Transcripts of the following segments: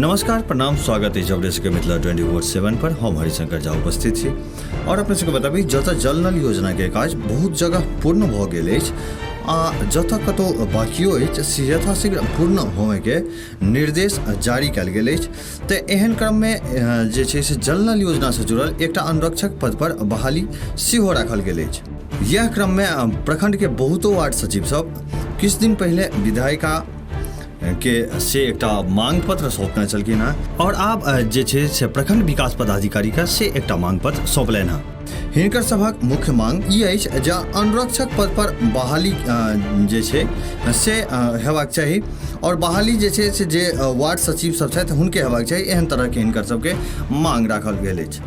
नमस्कार, प्रणाम, स्वागत अछि अपने सबके मिथिला 24/7 पर। हम हरिशंकर झा उपस्थित छी और अपने सबके बताबी जतऽ जल नल योजना के काज बहुत जगह पूर्ण भऽ गेल अछि आ जतऽ कतौ बाकियो अछि से यथाशीघ्र पूर्ण होमयके निर्देश जारी कयल गेल अछि। तऽ एहन क्रममे जे छै से जल नल योजनासँ जुड़ल एकटा अनुरक्षक पद पर बहाली सेहो राखल गेल अछि। यह क्रममे प्रखंडके बहुतो वार्ड सचिव सब किछु दिन पहिले विधायिका के से एकटा मांग पत्र सौंपने छलखिन हँ और आब जे छै से प्रखंड विकास पदाधिकारी के से एकटा मांग पत्र सौंपलनि हँ। हिनकर सभक मुख्य मांग ई अछि जे अनुरक्षक पद पर बहाली जे छै से हेबाक चाही और बहाली जे छै से जे वार्ड सचिव सब छथि हुनके हेबाक चाही। एहन तरहके हिनकर सबके मांग राखल गेल अछि।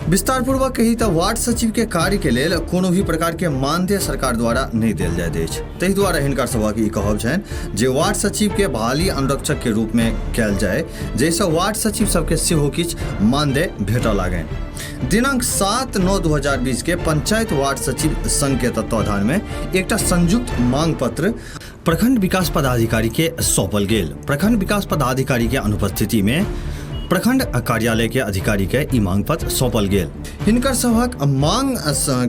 विस्तारपूर्वक कही तऽ वार्ड सचिव के कार्य के लेल कोनो भी प्रकार के मानदेय सरकार द्वारा नहि देल जाइत अछि, ताहि दुआरे हिनकर सभक ई कहब छनि जे वार्ड सचिव के बहाली अनुरक्षक के रूप में कयल जाय, जाहिसँ वार्ड सचिव सबके सेहो किछु मानदेय भेटऽ लागनि। दिनांक 7/9/2020 के पंचायत वार्ड सचिव संघ के तत्वाधान में एकटा संयुक्त मांग पत्र प्रखंड विकास पदाधिकारी के सौंपल गेल। प्रखंड विकास पदाधिकारी के अनुपस्थिति में प्रखंड कार्यालय के अधिकारी के ई मांग पत्र सौंपल गेल। हिनकर सभक मांग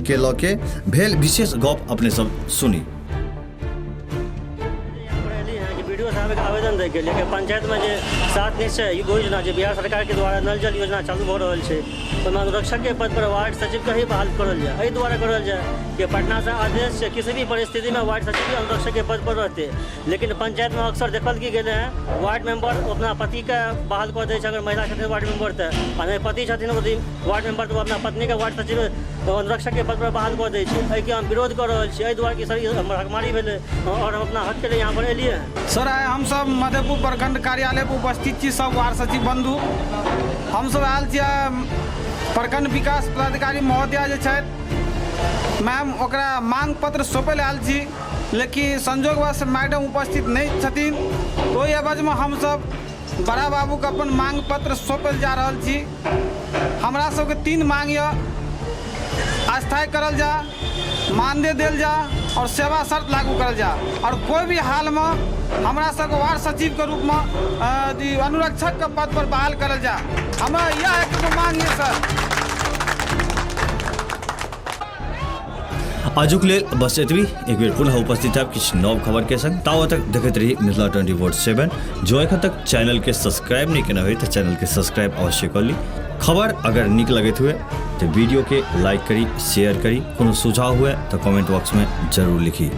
के लऽ के भेल विशेष गप अपने सब सुनी। बीडीओ साहब के आवेदन दै के लिए कि पंचायत में जे सात निश्चय योजना जे बिहार सरकार के द्वारा नल जल योजना चालू भऽ रहल छै, ओहिमे अनुरक्षक के पद पर वार्ड सचिव के ही बहाल करल जाय। एहि दुआरे करल जाय कि पटना से आदेश छै किसी भी परिस्थिति में वार्ड सचिव ही अनुरक्षक के पद पर रहते, लेकिन पंचायत में अक्सर देखल की गेलै हैं वार्ड मेंबर अपना पति के बहाल कऽ दै छै अगर महिला छथिन वार्ड मेंबर तऽ, आ नहि पति छथिन वार्ड मेंबर तऽ ओ अपना पत्नी के वार्ड सचिव अनुरक्षक के पद पर बहाल कऽ दै छै। एहिके हम विरोध कऽ रहल छी, एहि दुआरे कि सर ई हमर हकमारी भेलै और हम अपना हक के लिए यहाँ पर एलियै हैं। सर आइ हमसब मधेपुर प्रखंड कार्यालय पर उपस्थित छी, सब वार्ड सचिव बंधु हमसब आयल छी प्रखंड विकास पदाधिकारी महोदया जे छथि मैम, ओकरा मांग पत्र सौंपै लए आयल छी, लेकिन संजोगवश मैडम उपस्थित नहि छथिन। ओहि एवजमे हमसब बड़ा बाबूके अपन मांग पत्र सौंपल जा रहल छी। हमरा सबके 3 मांग यऽ, अस्थायी करल जा, मानदेय देल जा और सेवा शर्त लागू करल जा, और कोई भी हालमे हमरा सबके वार्ड सचिवके रूपमे अनुरक्षकके पद पर बहाल करल जा। हमरा यह एक मांग यऽ सर। आजुक लेल बस एतबी। एक बेर पुनः उपस्थित है किछु नव खबर के संग। तावत तक देखैत रही मिथिला 24/7। जो एखन तक चैनल के सब्सक्राइब नहीं केने होय तऽ चैनल के सब्सक्राइब अवश्य कर ली। खबर अगर नीक लगैत हुए तऽ वीडियो के लाइक करी, शेयर करी। कोनो सुझाव हुए तऽ कमेंट बॉक्स में जरूर लिखी।